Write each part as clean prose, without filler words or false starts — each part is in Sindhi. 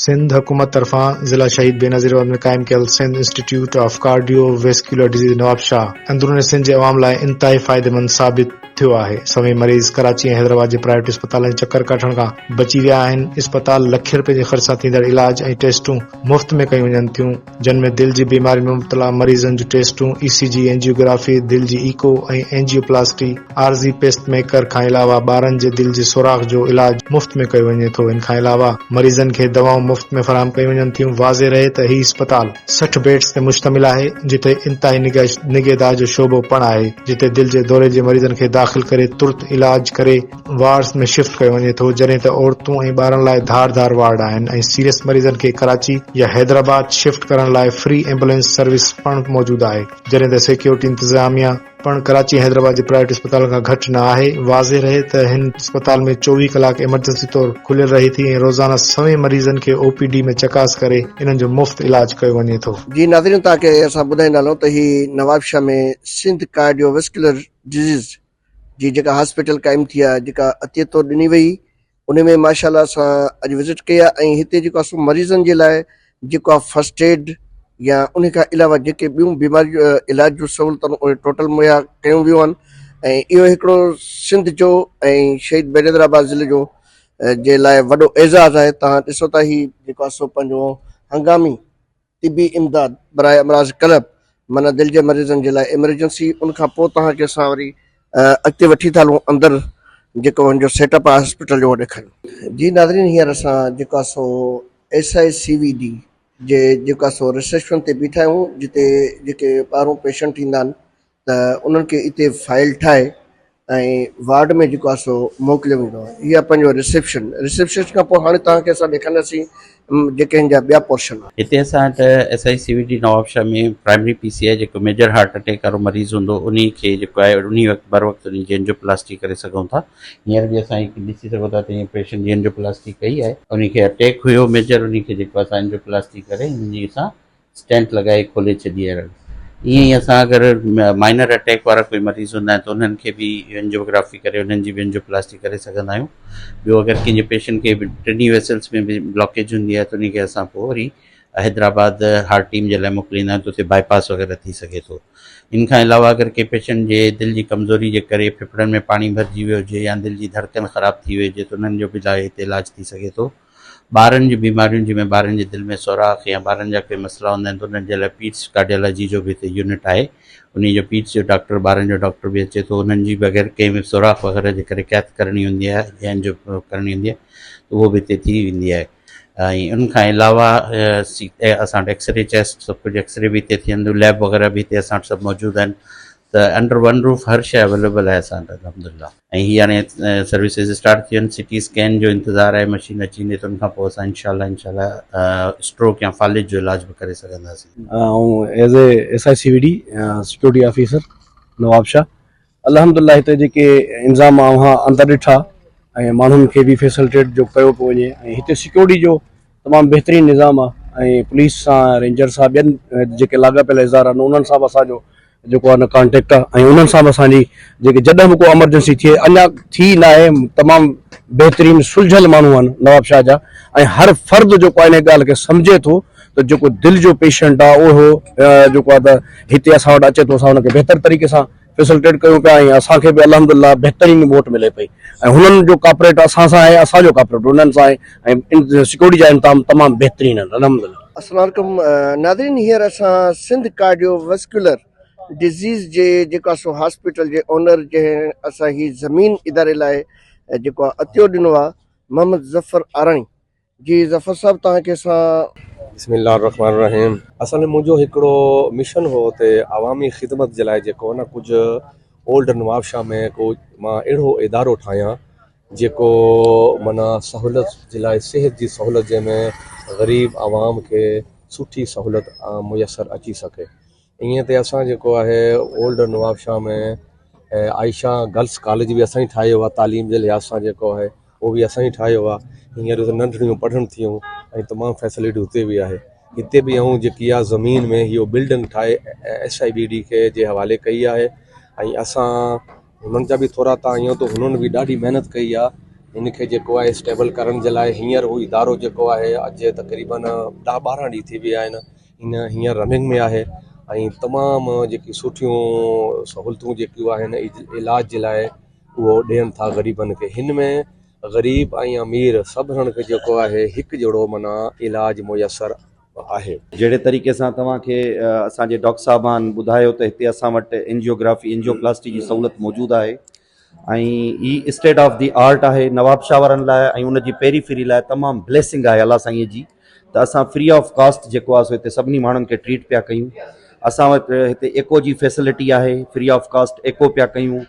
سنڌ حڪومت طرفان ضلع شهيد بينظير آباد ۾ قائم ڪيل Sindh institute of cardiovascular disease Nawabshah اندرون سنڌ جي عوام لاء انتهائي فائديمند ثابت ٿيو آهي. سوين مريض ڪراچي ۽ حيدرآباد جي پرائيويٽ اسپتالن جي چڪر ڪاٽڻ کان بچي ويا آهن. اسپتال لکين رپين جي خرچ سان ٿيندڙ علاج ۽ ٽيسٽون مفت ۾ ڪيون وڃن ٿيون جن ۾ دل جي بيمارين ۾ مبتلا مريضن جون ٽيسٽون، اي سي جي، اينجيوگرافي، دل جي ايڪو ۽ اينجيو پلاسٽي، عارضي پيسٽ ميڪر کان علاوه ٻارن جي دل جي سوراخ جو علاج مفت ۾ ڪيو وڃي ٿو ان کان علاوه مريضن کي دوائون مفت ۾ فراهم ڪيون وڃن ٿيون واضح رهي ته هي اسپتال 60 بيڊز تي مشتمل آهي جتي انتهائي نگهداشت جو شعبو پڻ آهي جتي دل جي دوري جي مريضن کي داخل ڪري ترت علاج ڪري وارڊز ۾ شفٽ ڪيو وڃي ٿو جڏهن ته عورتون ۽ ٻارن لاء ڌار ڌار وارڊ آهن ۽ سيريس مريضن کي ڪراچي يا حيدرآباد شفٽ ڪرڻ لاء فري ايمبولينس سروس پڻ موجود آهي جڏهن ته سيڪيورٽي انتظاميا پڻ ڪراچي ۽ حيدرآباد جي پرائيويٽ اسپتالن کان گهٽ نه آهي. واضح رهي ته هن اسپتال ۾ 24 ڪلاڪ ايمرجنسي طور کليل رهي ٿي ۽ روزانه سوين مريضن کي او پي ڊي ۾ چڪاس ڪري انهن جو مفت علاج ڪيو وڃي ٿو. جي ناظرين توهان کي اسان ٻڌائيندا هلون ته هي Nawabshah ۾ Sindh cardiovascular disease جي جيڪا هاسپيٽل قائم ٿي آهي جيڪا عطيي طور ڏني وئي ان ۾ ماشاء الله اسان اڄ وزٽ ڪئي آهي ۽ هتي جيڪو آهي سو مريضن جي لاء جيڪو آهي فرسٽ ايڊ يا ان کان علاوه جيڪي ٻيون بيماريون علاج جون سهولتون اهي ٽوٽل مهيا ڪيون ويون آهن ۽ اهو هڪڙو سنڌ جو ۽ شهيد بينظير آباد ضلعي جو جي لاء وڏو اعزاز آهي تهان ڏسو ٿا هي جيڪو آهي سو پنهنجو هنگامي طبي امداد براء امراض قلب معنيٰ دل جي مريضن جي لاء ايمرجنسي ان کان پوء توهان کي اسان وري اڳتي وٺي ٿا هلون اندر جيڪو هن جو سيٽ اپ آهي هاسپيٽل جو اهو ڏيکاريون. جي ناظرين هينئر اسان جيڪو آهي سو S I C V D جي جيڪو آهي سو رسيپشن تي بيٺا آهيون جتي جيڪي ٻاهرون پيشنٽ ايندا آهن ته انهن کي اتي فائل ٺاهي ۽ وارڊ ۾ جيڪو آهي سو موڪليو ويندو آهي. هي آهي پنهنجو رسيپشن. رسيپشن کان پوء هاڻي توهان کي اسان ڏيکارينداسين جيڪي هن جا ٻيا پورشن آهن. هتي اسان وٽ S I C V D Nawabshah ۾ primary P C آهي جيڪو ميجر هارٽ اٽيڪ وارو مريض هوندو انهي کي جيڪو آهي انهي وقت بروقت انهي جي اينجيو پلاسٽي ڪري سگهون ٿا. هينئر به اسان هڪ ڏسي سگهو ٿا ته هيئن پيشنٽ جي اينجيو پلاسٽي ڪئي آهي انهي کي اٽيڪ هيو ميجر انهي کي جيڪو اسان اينجيو پلاسٽي ڪري انهي سان اسٽينٽ لڳائي کولي ڇڏي آهي. ائين ئي اسان اگر مائنر اٽيڪ وارا ڪوئي مريض هوندا آهن ته انهن کي به اينجيوگرافي ڪري انهن جي به اينجيوپلاسٽي ڪري سگهندا آهيون. ٻيو اگر ڪنهن جي پيشنٽ کي ٽنهي ويسلس ۾ به بلاڪيج هوندي آهي ته انهي کي اسان پوء وري حيدرآباد هارٽ ٽيم جي لاء موڪليندا آهيون ته اتي بائي پاس وغيره ٿي سگهي ٿو. ان کان علاوه اگر ڪنهن پيشنٽ جي دل جي ڪمزوري جي ڪري ڦڦڙن ۾ پاڻي ڀرجي ويو هجي يا دل جي ڌڙڪن خراب ٿي وئي هجي ته انهن جو به هتي علاج ٿي سگهي ٿو. ٻارن جون بيماريون جنهن ۾ ٻارن جي دل ۾ سوراخ يا ٻارن جا ڪي مسئلا هوندا آهن ته انهن جي لاء پيڊس ڪارڊيالاجي جو به هتي يونٽ آهي انهي جو پيڊس جو ڊاڪٽر ٻارن جو ڊاڪٽر به اچي ٿو انهن جي بغير ڪنهن به سوراخ وغيره جي ڪري ڪيٿ ڪرڻي هوندي آهي يا انجيو ڪرڻي هوندي آهي ته اهو به هتي ٿي ويندي آهي ۽ ان کان علاوه اسان وٽ ايڪسري چيسٽ سڀ ڪجهه ايڪسري به هتي ٿين ليب وغيره به هتي اسان وٽ سڀ موجود آهن ته انڊر ون روف هر شيء اويليبل آهي اسان وٽ الحمدلله. ۽ هي هاڻي سروسز اسٽارٽ ٿيون آهن سي ٽي اسڪين جو انتظار آهي مشين اچي ويندي ته ان کان پوء اسان انشاء الله انشاء الله اسٽروڪ يا فالج جو علاج به ڪري سگهنداسين. آئون as a S I C V D security officer Nawabshah الحمدلله هتي جيڪي انظام اوهان اندر ڏٺا ۽ ماڻهن کي به فيسلٽيٽ جو ڪيو پيو وڃي ۽ هتي سيڪيورٽي جو تمام بهترين نظام آ ۽ پوليس سان رينجر سان ٻين جيڪي لاڳاپيل ادارا آهن انهن سان به اسان جو جيڪو آهي نه ڪانٽيڪٽ آ ۽ انهن سان به اسان جي جيڪي جڏهن به ڪو ايمرجنسي ٿئي اڃا ٿي نه آهي تمام بهترين سلجهيل ماڻهو آهن نواب شاهه جا ۽ هر فرد جيڪو آهي ان ڳالهه کي سمجهي ٿو ته جيڪو دل جو پيشنٽ آ اهو جيڪو آ ته هتي اسان وٽ اچي ٿو اسان ان کي بهتر طريقي سان فيسلٽيٽ ڪيون پيا ۽ اسان کي به الحمد لله بهترين ووٽ ملي پئي ۽ هنن جو ڪاپريٽ اسان سان آهي اسان جو ڪاپريٽ انهن سان آهي ۽ سيڪيورٽي جا انتظام تمام بهترين آهن الحمد لله. السلام عليڪم ناظرين هينئر اسان سنڌ ڪارڊيو ويسڪيولر ڊزيز جي جيڪو آهي سو هاسپيٽل جي اونر جنهن اسان هي زمين اداري لاء جيڪو آهي عطيو ڏنو آهي محمد ظفر آرائين جي ظفر صاحب توهان کي اسان. بسم الله الرحمن الرحيم اصل ۾ منهنجو هڪڙو مشن هو ته عوامي خدمت جي لاء جيڪو نه ڪجهه اولڊ نوابشاهه ۾ ڪو مان اهڙو ادارو ٺاهيان جيڪو معنيٰ سهولت جي لاء صحت جي سهولت جنهن ۾ غريب عوام کي سٺي سهولت ميسر اچي سگهي ائين ته اسان جيڪو آهي old Nawabshah ۾ Ayesha girls college به اسان ئي ٺاهيو آهي تعليم جي لحاظ سان جيڪو آهي اهو به اسان ئي ٺاهيو آهي هينئر ته ننڍڙيون پڙهن ٿيون ۽ تمام فيسلٽي هتي به آهي هتي به آئون جيڪي آهي زمين ۾ اهو بلڊنگ ٺاهي ايس I B D کي جي حوالي ڪئي آهي ۽ اسان هنن جا به ٿورا ٿا آهيون ته هنن به ڏاڍي محنت ڪئي آهي هن کي جيڪو آهي اسٽيبل ڪرڻ جي لاء هينئر هو ادارو جيڪو آهي اڄ تقريبن ڏهه ٻارهن ڏينهن ٿي ويا آهن هن هينئر رننگ ۾ آهي ۽ تمام جيڪي سٺيون سهولتون جيڪيون آهن علاج جي لاء اهو ڏين ٿا غريبن کي هن ۾ غريب ۽ امير سڀنن کي جيڪو آهي هڪ جهڙو معنيٰ علاج ميسر آهي. جهڙي طريقي سان توهان کي اسان جي ڊاڪٽر صاحبان ٻڌايو ته هتي اسان وٽ انجيوگرافي انجيوپلاسٽي جي سهولت موجود آهي ۽ هي اسٽيٽ آف the art آهي نوابشاهه وارن لاء ۽ ان جي پيري ڦيري لاء تمام بليسنگ آهي الله سائين جي ته اسان فري آف ڪاسٽ جيڪو آهي سو هتي سڀني ماڻهن کي ٽريٽ پيا ڪيون اسان وٽ هتي ايڪو جي فيسلٽي آهي فري آف ڪاسٽ ايڪو پيا ڪيون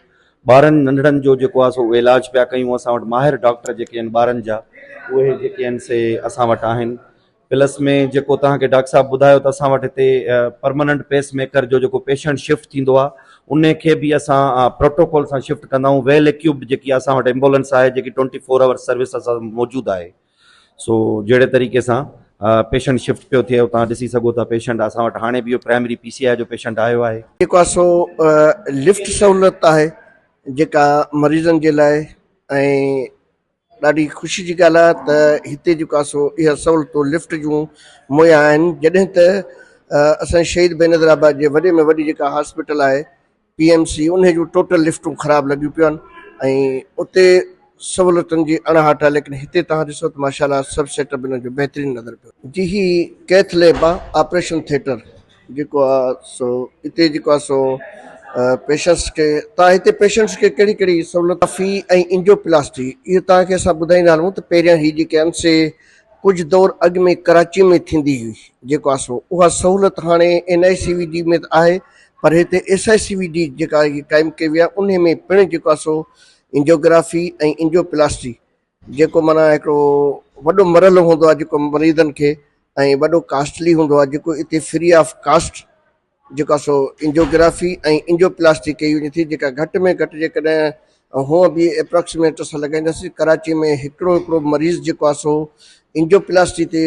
ٻارن ننڍڙن جو جيڪو آهي سو علاج پيا ڪيون اسان وٽ ماهر ڊاڪٽر جيڪي آهن ٻارن جا اهي جيڪي آهن سي اسان وٽ آهن پلس ۾ جيڪو توهان کي ڊاڪٽر صاحب ٻڌايو ته اسان وٽ هتي پرماننٽ پيس ميڪر جو جيڪو پيشنٽ شفٽ ٿيندو آهي ان کي به اسان پروٽوڪول سان شفٽ ڪندا آهيون ويل اڪيوپڊ جيڪي اسان وٽ ايمبولنس آهي جيڪي ٽوئنٽي فور آور سروس اسان موجود آهي سو جهڙي طريقي سان پيشنٽ شفٽ پيو ٿئي توهان ڏسي سگهو ٿا پيشنٽ اسان وٽ هاڻي به پرائمري پي سي آء جو پيشنٽ آيو آهي. جيڪو آهي سو لفٽ سهولت آهي جيڪا مريضن جي لاء ۽ ڏاڍي خوشي جي ڳالهه آهي ته هتي جيڪو آهي سو اها سهولتون لفٽ جون مهيا آهن جڏهن ته اسان جي شهيد بينظير آباد جي وڏي ۾ وڏي جيڪا هاسپيٽل آهي پي ايم سي انهي جون ٽوٽل لفٽون خراب لڳيون پيون آهن ۽ اتي سهولتن جي اڻهاٽ آهي ليڪن هتي توهان ڏسو ته ماشاء الله سڀ سيٽ اپ انهن جو بهترين نظر پيو جي هي ڪيٿ ليب آهي آپريشن ٿيٽر جيڪو آ سو اتي جيڪو آ سو پيشنٽس کي تان هتي پيشنٽس کي ڪهڙي ڪهڙي سهولت في ۽ انجيو پلاسٽي اهو توهان کي اسان ٻڌائيندا هلون ته پهريان هي جيڪي آهن سي ڪجهه دور اڳ ۾ ڪراچي ۾ ٿيندي هئي جيڪو آ سو اها سهولت هاڻي N I C V D ۾ ته آهي پر هتي S I C V D جيڪا قائم ڪئي وئي آهي انهي ۾ پڻ جيڪو آ سو انجيوگرافي ۽ انجيو پلاسٽي جيڪو معنيٰ هڪڙو وڏو مرحلو هوندو آهي جيڪو مريضن کي ۽ وڏو ڪاسٽلي هوندو آهي جيڪو اتي فري آف ڪاسٽ جيڪو آهي سو انجيوگرافي ۽ انجيوپلاسٽي ڪئي وڃي ٿي جيڪا گهٽ ۾ گهٽ جيڪڏهن هونء به اپراڪسيميٽ اسان لڳائينداسين ڪراچي ۾ هڪڙو هڪڙو مريض جيڪو آهي سو انجيوپلاسٽي تي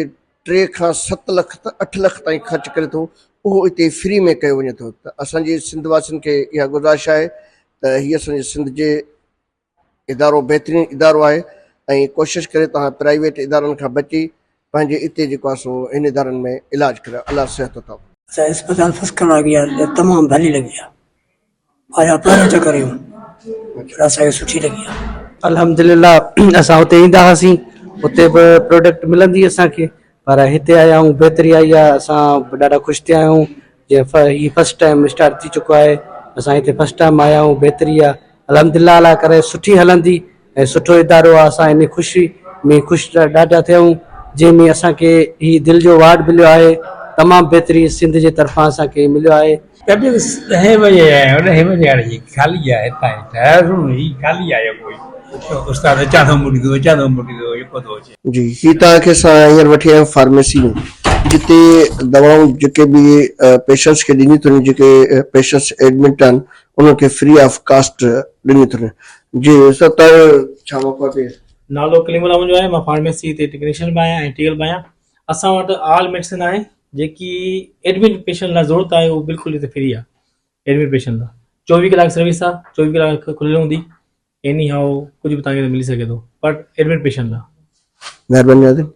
ٽي کان ست لک ته اٺ لک تائين خرچ ڪري ٿو اهو اتي فري ۾ ڪيو وڃي ٿو ته اسان جي سنڌ واسين کي اها گذارش آهي ته هي اسان جي سنڌ جي ادارو بهترين ادارو آهي ۽ ڪوشش ڪري توهان پرائيويٽ ادارن کان بچي پنهنجي اتي جيڪو آهي سو هن ادارن ۾ علاج ڪرايو الله صحت عطا فرمائي. اسان جي اسپتال فرسٽ ڪلاس لڳي آهي تمام ڀلي لڳي آهي آيا پهريون چڪر آهيون پر اسان کي سٺي لڳي آهي. الحمدلله اسان اتي ايندا هئاسين اتي به پروڊڪٽ ملندي اسان کي پر هتي آيا آهيون بهتري آئي آهي اسان به ڏاڍا خوش ٿيا آهيون جي هي فرسٽ ٽائيم اسٽارٽ ٿي چڪو آهي اسان هتي فرسٽ ٽائيم آيا آهيون بهتري آهي الحمدلله الله ڪري سٺي هلندي ۽ سٺو ادارو آهي اسان ان خوشي ۾ خوش ڏاڍا ٿيا آهيون جنهن ۾ اسان کي هي دل جو وارڊ مليو آهي تمام بهتري سنڌ جي طرفان اسان کي مليو آهي. ڪڏهن ڏهين بجي آيا آهيون ڏهين بجي هاڻي هي خالي آهي هتان هيٺ هي خالي آهي ڪوئي استاد اچان ٿو موٽي ٿو اچان ٿو موٽي ٿو يڪو ٿو اچي. جي هي توهان کي اسان هينئر وٺي آيا آهيون فارميسي ۾ جتي دوائون جيڪي به پيشنٽس کي ڏنيون ٿيون وڃن جيڪي پيشنٽس ايڊمٽ آهن انهن کي فري آف ڪاسٽ ڏنيون ٿيون وڃن جي سر توهان جو ڇا موقعو آهي. نالو ڪليم الله منهنجو آهي مان فارميسي تي ٽيڪنيشن به آهيان ۽ ٽي ايل به آهيان اسان وٽ آل ميڊيسن آهي جيڪي ايڊمٽ پيشنٽ لاء ضرورت آهي اهو بلڪل هتي فري آهي ايڊمٽ پيشنٽ لاء 24 ڪلاڪ سروس آهي 24 ڪلاڪ کليل هوندي ايني how ڪجهه به توهان کي ملي سگهي ٿو پر ايڊمٽ پيشنٽ لاء. مهرباني ناظرين.